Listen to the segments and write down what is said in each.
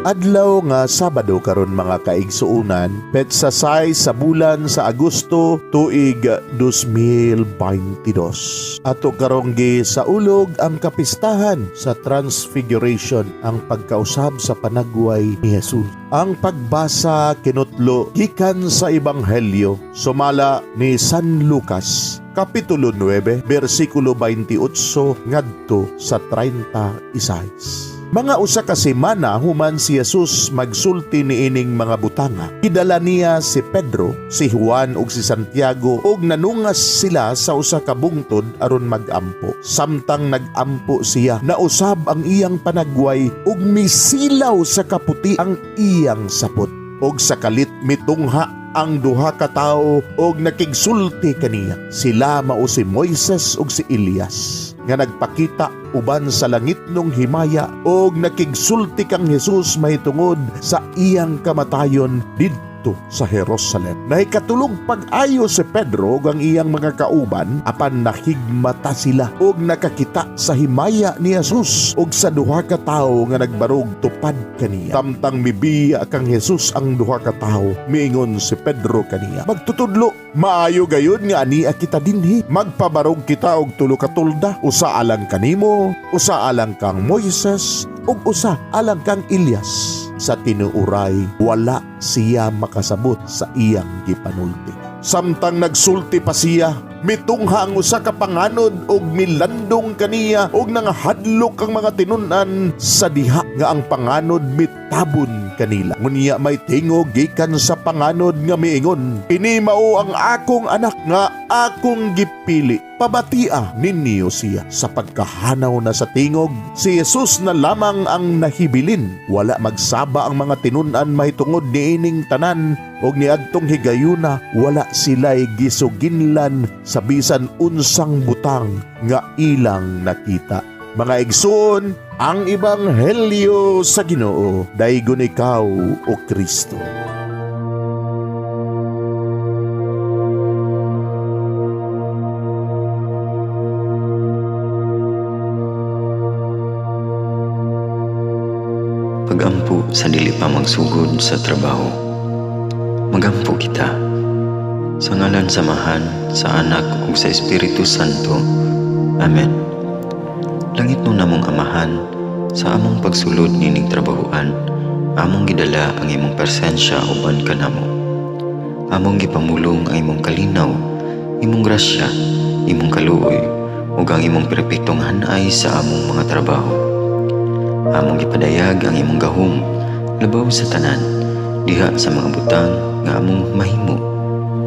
Adlaw nga Sabado karon, mga kaigsuonan, petsa 6 sa bulan sa Agosto, tuig 2022. Ato karong gisaulog ang kapistahan sa Transfiguration, ang pagkausab sa panagway ni Jesus. Ang pagbasa kinutlo gikan sa Ebanghelyo sumala ni San Lucas, Kapitulo 9, versikulo 28 ngadto sa 36. Mga 1 ka semana human si Jesus magsulti niining mga butanga, gidala niya si Pedro, si Juan ug si Santiago ug nanungas sila sa usa ka bungtod aron magampo. Samtang nagampo siya, nausab ang iyang panagway ug misilaw sa kaputi ang iyang sapot. Ug sa kalit mitungha ang duha ka tawo og nakigsulti kaniya. Sila mao si Moises ug si Elias nga nagpakita uban sa langitnong himaya og nakigsulti kang Jesus mahitungod sa iyang kamatayon didto sa Jerusalem. Nahikatulog pag-ayo si Pedro ug ang iyang mga kauban, apan nahigmata sila ug nakakita sa himaya ni Jesus ug sa duha ka tawo nga nagbarog tupad kaniya. Samtang mibiya kang Jesus ang duha ka tawo, miingon si Pedro kaniya, "Magtutudlo, maayo gayud nga ania kita dinhi. Magpabarog kita og tulo ka tolda, usa alang kanimo, usa alang kang Moises, ug usa alang kang Elias." Sa tinuoray, wala siya makasabot sa iyang gipanulti. Samtang nagsulti pa siya, mitungha ang usa ka panganod og milandong kaniya, ug nangahadlok ang mga tinun-an sa diha nga ang panganod mitabon kanila. Ngunya may tingog gikan sa panganod nga miingon, "Kini mao ang akong anak nga akong gipili. Pabatia ninyo siya." Sa pagkahanaw na sa tingog, si Jesus na lamang ang nahibilin. Wala magsaba ang mga tinun-an mahitungod niining tanan, ug niadtong higayuna wala sila'y gisuginlan sa bisan unsang butang nga ilang nakita. Mga igsoon, ang Ebanghelyo sa Ginoo. Daygon ikaw, o Kristo. Pagampo sa dili pa magsugod sa trabaho. Magampo kita. Sa ngalan sa Amahan, sa Anak ug sa Espiritu Santo. Amen. Langitnon namong Amahan, sa among pagsulod nining trabahuan, among gidala ang imong presensya uban kanamo. Among gipamulong ang imong kalinaw, imong grasya, imong kaluoy, ug ang imong perpektong hanay sa among mga trabaho. Among gipadayag ang imong gahom labaw sa tanan diha sa mga butang nga among mahimo,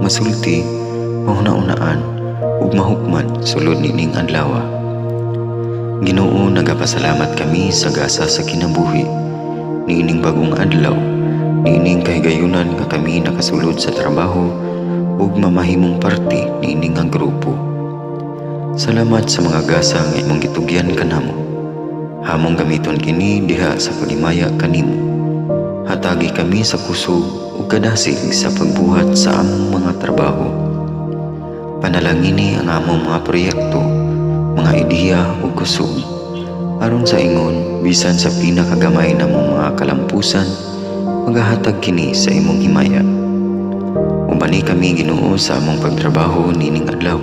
masulti, mahuna-unaan ug mahukman sulod nining adlaw. Ginoo, nagapasalamat kami sa gasa sa kinabuhi niining bagong adlaw, niining kahigayunan nga kami nakasulod sa trabaho ug mamahimong parte niini nga grupo. Salamat sa mga gasa nga imong gitugyan kanamo. Among gamiton kini diha sa paghimaya kanimo. Hatagi kami sa kusog ug kadasig sa pagbuhat sa among mga trabaho. Panalangini ang among mga proyekto, mga ideya ug kusog. Aron sa ingon, bisan sa pinakagamay namong mga kalampusan, magahatag kini sa imong himaya. Ubani kami, Ginoo, sa among pagtrabaho nining adlaw.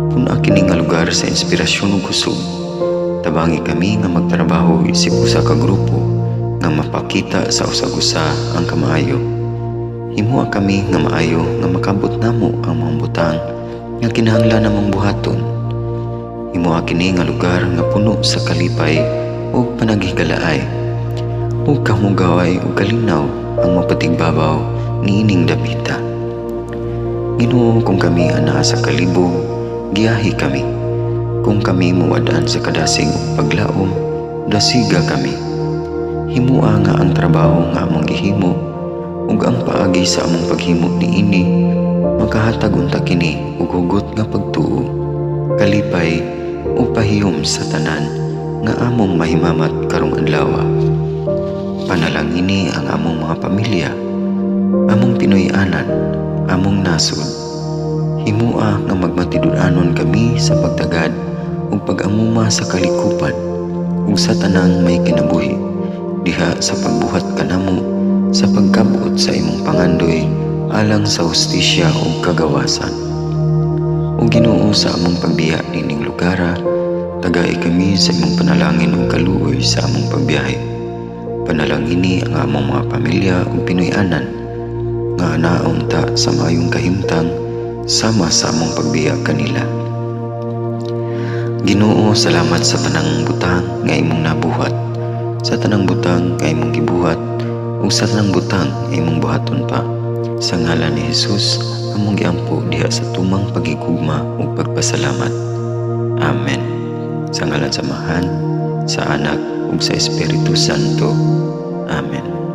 Pun-a kini nga lugar sa inspirasyon ug kusog. Tabangi kami nga magtrabaho isip usa ka grupo nga mapakita sa usag-usa ang kamaayo. Himoa kami nga maayo nga makabot namo ang mga butang nga kinahanglan namong buhaton. Himoa kini nga lugar nga puno sa kalipay ug panaghigalaay. Ug kamugaway ug kalinaw ang mapatigbabaw niining dapita. Ginoo, kung kami anaa sa kalibog, giyahi kami. Kung kami muwad-an sa kadasig ug paglaom, dasiga kami. Himoa nga ang trabaho nga among gihimo ug ang paagi sa among paghimo niini makahatag unta kini og hugot nga pagtuo, kalipay ug pahiyom sa tanan nga among mahimamat karong adlaw. Panalangini ang among mga pamilya, among Pinoy-anan, among nasod. Himoa nga magmatinud-anon kami sa pagtagad ug pag-amuma sa kalikupan ug sa tanang may kinabuhi. Diha sa pagbuhat kanamo sa pagkabot sa imong pangandoy alang sa hustisya ug kagawasan. O Ginoo, sa among pagbiya niining lugara, tagai kami sa imong panalangin ug kaluoy sa among pagbiyahe. Panalangini ang among mga pamilya ug Pinoy-anan nga anaon ta sa maayong kahimtang sama sa among pagbiya kanila. Ginoo, salamat sa tanang butang nga imong nabuhat, sa tanang butang nga imong gibuhat, ug sa tanang butang nga imong buhaton pa. Sa ngalan ni Jesus, among giampo diha sa tumang pagigugma ug pagpasalamat. Amen. Sa ngalan sa Amahan, sa Anak ug sa Espiritu Santo. Amen.